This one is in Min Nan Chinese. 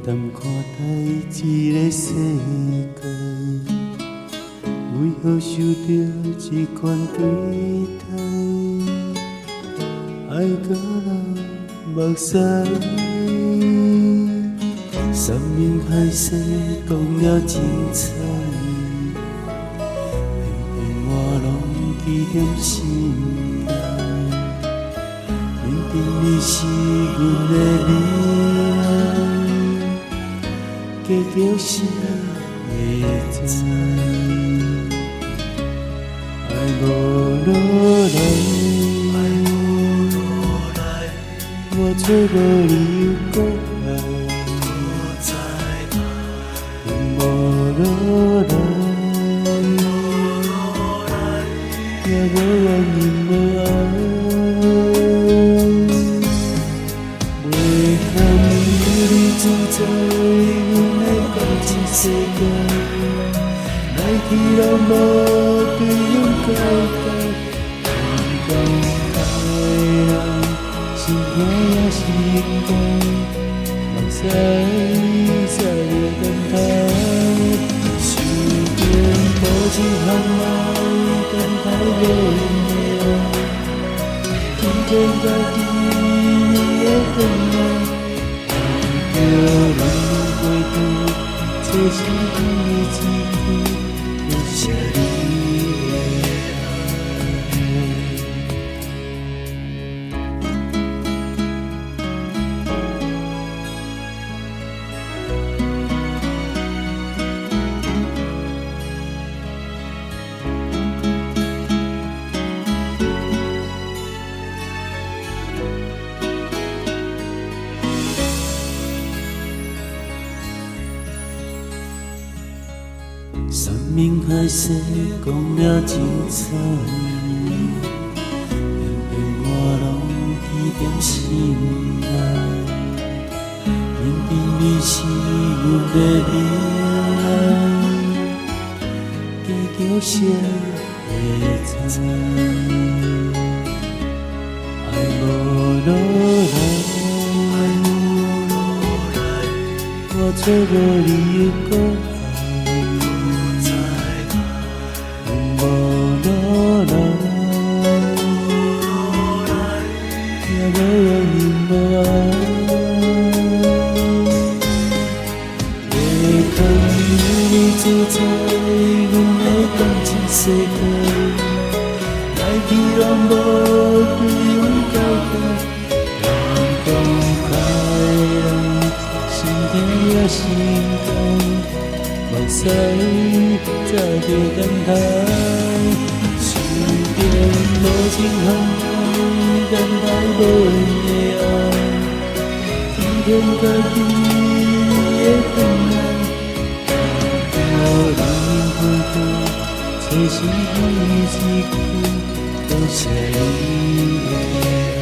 淡看待這个世界，為何受著這款對待？愛甲流目屎，山盟海誓講了真彩，偏偏我攏記踮心內。明明你是阮的未來，計較誰會知？愛無落來，我找無理由閣愛。無落來，也無原因無愛。袂堪有你主宰阮的感情世界，來去攏無對阮交代。人講愛人，心痛也是應該，目屎才會等待。想著無一項愛，等待無用的愛，欺騙家己的疼愛，望著你過去，找心痛的一句，多謝你的愛。山盟海誓講了真彩，偏偏我攏記踮心內。明明你是阮的未來，計較誰會知？愛無落來，我找無理由閣愛。無落來，也無原因無愛。袂堪有你主宰阮的感情世界，來去攏無對阮交代。人講快樂，心痛也是應該，目屎早就等待。想著無情項愛，等待無緣的愛，欺騙家己的疼愛，望著你回頭，找心痛的一句，多謝你的愛。